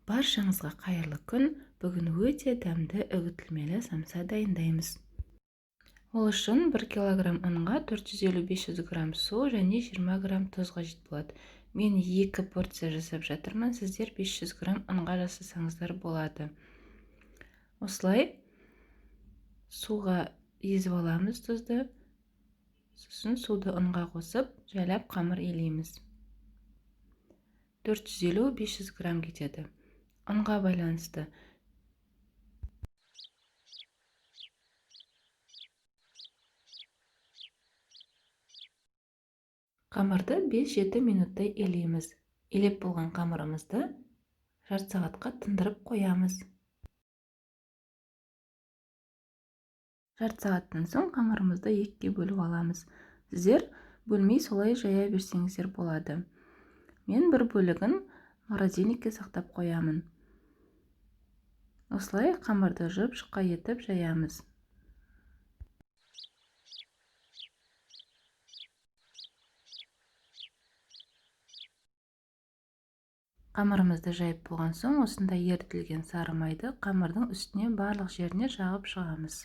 Баршаңызға қайырлы күн. Бүгін өте дәмді үгітілмелі самса дайындаймыз. Ол үшін 1 килограмм ұнға 450-500 грамм су және 20 грамм тұз қажет болады. Мен 2 порция жасап жатырмын, сіздер 500 грамм ұнға жасасаңыздар болады. Осылай суға езіп аламыз тұзды. Сосын суды ұнға қосып, жайлап қамыр илейміз. 450-500 грамм кетеді. Ұнға байланысты. Қамырды 5-7 минуттай илейміз. Илеп болған қамырымызды жарты сағатқа тындырып қоямыз. Жарты сағаттан соң қамырымызды екіге бөліп аламыз. Сіздер бөлмей солай жая берсеңіздер болады. Мен бір бөлігін морозильникке сақтап қоямын. Осылай қамырды жұп-жұқа етіп жаямыз. Қамырымызды жайып болған соң осындай ерітілген сары майды қамырдың үстіне барлық жеріне жағып шығамыз.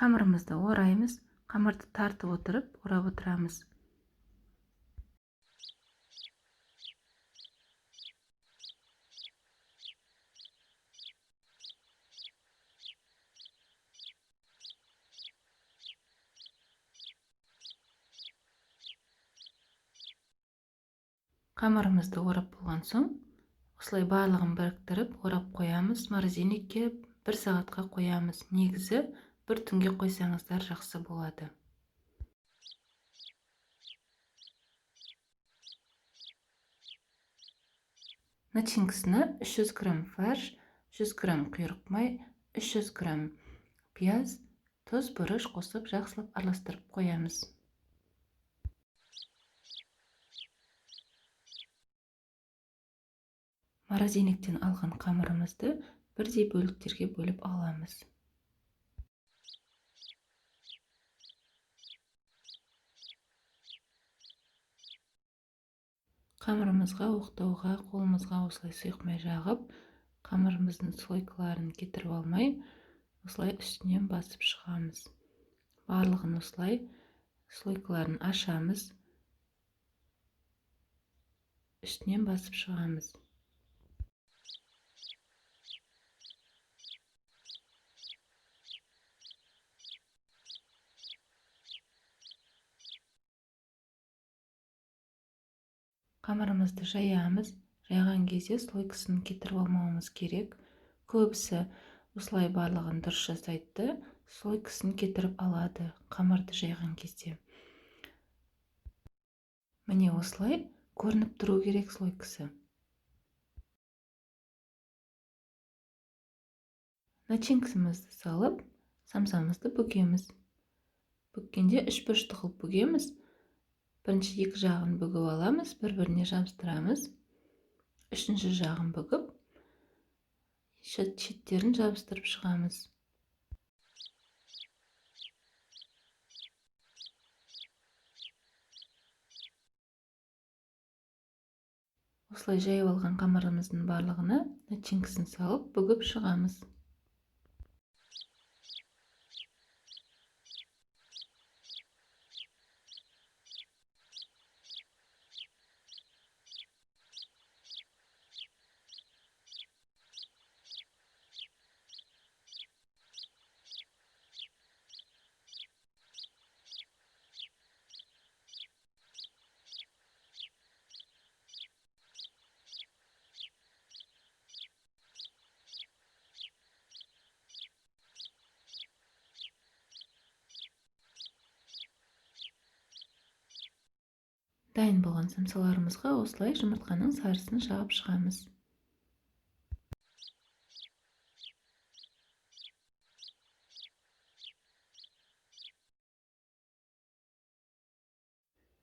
Қамырымызды ораймыз. Қамырды тартып отырып, орап отырамыз. Қамырымызды орап болған соң, осылай барлығын біріктіріп орап қоямыз. Морозильникке 1 сағатқа қоямыз. Негізі бір түнге қойсаңыздар жақсы болады. Начинкасына 300 грамм фарш, 100 грамм құйрық май, 300 грамм пияз, тұз, бұрыш қосып жақсылап араластырып қоямыз. Морозильниктен алған қамырымызды бірдей бөліктерге бөліп аламыз. Қамырымызға оқтауға, қолымызға осылай сұйық май жағып, қамырымыздың слойкаларын кетіріп алмай, осылай үстінен басып шығамыз. Барлығын осылай слойкаларын ашамыз, үстінен басып шығамыз. Қамырымызды жаямыз. Жайған кезде слойкасын кетіріп алмауымыз керек. Көбісі осылай барлығын дұрыс жасайды, слойкасын кетіріп алады қамырды жайған кезде. Міне осылай көрініп тұру керек слойкасы. Начинкамызды салып, самсамызды бүгеміз. Бүккенде үш бұрышты қылып бүгеміз. Бірінші екі жағын бүгіп аламыз, бір-біріне жабыстырамыз. Үшінші жағын бүгіп, шеттерін жабыстырып шығамыз. Осылай жайып алған қамырымыздың барлығына начинкасын салып, бүгіп шығамыз. Дайын болған самсаларымызға осылай жұмыртқаның сарысын жағып шығамыз.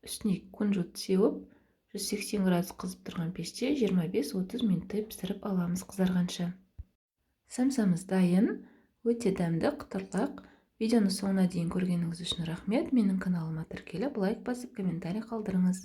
Үстіне кунжут сеуіп, 180 градус қызып тұрған пеште 25-30 минуттай пісіріп аламыз қызарғанша. Самсамыз дайын, өте дәмді, қытырлақ. Видеоны соңына дейін көргеніңіз үшін рахмет. Менің каналыма тіркеліп, лайк басып, комментарий қалдырыңыз.